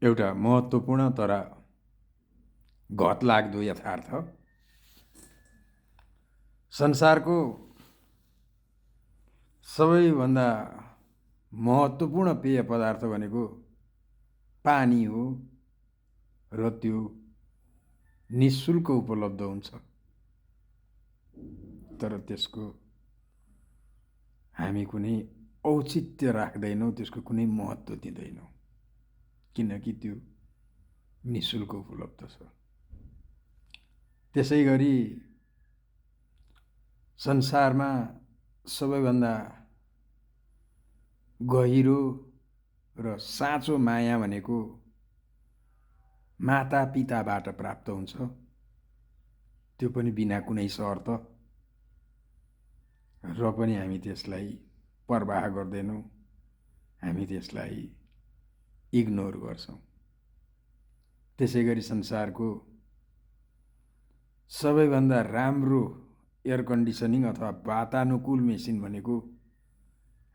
एउटा महत्त्वपूर्ण तर घतलाग्दो यथार्थ, संसारको सबैभन्दा महत्त्वपूर्ण पेय पदार्थ भनेको पानी हो र त्यो निःशुल्क उपलब्ध हुन्छ। तर त्यसको हामी कुनै औचित्य राख्दैनौँ, त्यसको कुनै महत्त्व दिँदैनौँ, किनकि त्यो निःशुल्क उपलब्ध छ। त्यसै गरी संसारमा सबैभन्दा गहिरो र साँचो माया भनेको माता पिताबाट प्राप्त हुन्छ, त्यो पनि बिना कुनै शर्त, र पनि हामी त्यसलाई परवाह गर्दैनौँ, हामी त्यसलाई इग्नोर गर्छौँ। त्यसै गरी संसारको सबैभन्दा राम्रो एयर कन्डिसनिङ अथवा वातानुकूल मेसिन भनेको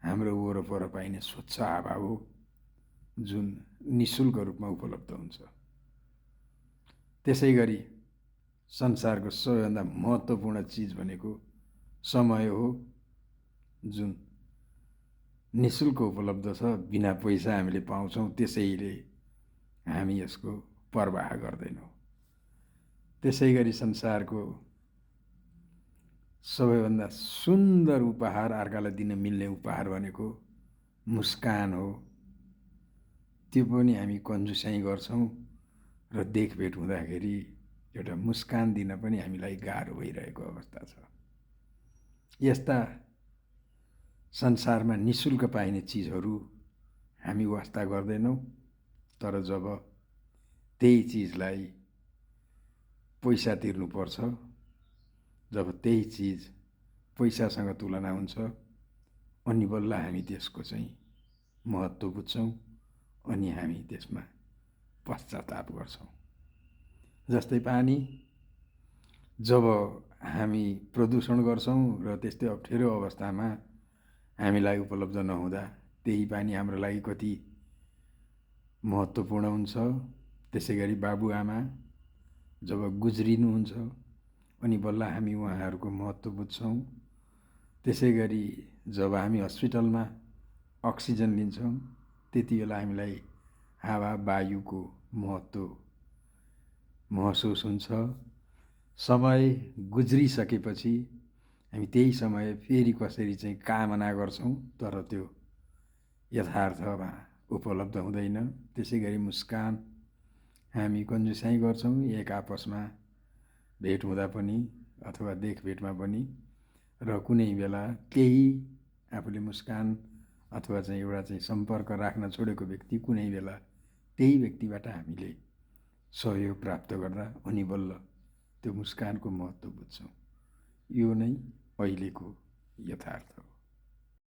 हाम्रो वरपर पाइने स्वच्छ हावा हो, जुन निःशुल्क रूपमा उपलब्ध हुन्छ। त्यसै गरी संसारको सबैभन्दा महत्त्वपूर्ण चिज भनेको समय हो, जुन निःशुल्क उपलब्ध छ, बिना पैसा हामीले पाउँछौँ, त्यसैले हामी यसको परवाह गर्दैनौँ। त्यसै गरी संसारको सबैभन्दा सुन्दर उपहार, अर्कालाई दिन मिल्ने उपहार भनेको मुस्कान हो, त्यो पनि हामी कन्जुसाइ गर्छौँ र देखभेट हुँदाखेरि एउटा मुस्कान दिन पनि हामीलाई गाह्रो भइरहेको अवस्था छ। यस्ता संसारमा निःशुल्क पाइने चिजहरू हामी वास्ता गर्दैनौँ, तर जब त्यही चिजलाई पैसा तिर्नुपर्छ, जब त्यही चिज पैसासँग तुलना हुन्छ, अनि बल्ल हामी त्यसको चाहिँ महत्त्व बुझ्छौँ, अनि हामी त्यसमा पश्चाताप गर्छौँ। जस्तै पानी, जब हामी प्रदूषण गर्छौँ र त्यस्तै अप्ठ्यारो अवस्थामा हामीलाई उपलब्ध नहुँदा त्यही पानी हाम्रो लागि कति महत्त्वपूर्ण हुन्छ। त्यसै गरी बाबुआमा जब गुज्रिनुहुन्छ, अनि बल्ल हामी उहाँहरूको महत्त्व बुझ्छौँ। त्यसै गरी जब हामी हस्पिटलमा अक्सिजन लिन्छौँ, त्यति बेला हामीलाई हावा वायुको महत्त्व महसुस हुन्छ। समय गुज्रिसकेपछि हामी त्यही समय फेरि कसरी चाहिँ कामना गर्छौँ, तर त्यो यथार्थमा उपलब्ध हुँदैन। त्यसै गरी मुस्कान हामी कन्जुसाइ गर्छौँ एक आपसमा भेट हुँदा पनि अथवा देखभेटमा पनि, र कुनै बेला त्यही आफूले मुस्कान अथवा चाहिँ एउटा चाहिँ सम्पर्क राख्न छोडेको व्यक्ति कुनै बेला त्यही व्यक्तिबाट हामीले सहयोग प्राप्त गर्दा अनि बल्ल त्यो मुस्कानको महत्त्व बुझ्छौँ। यो नै अहिलेको यथार्थ हो।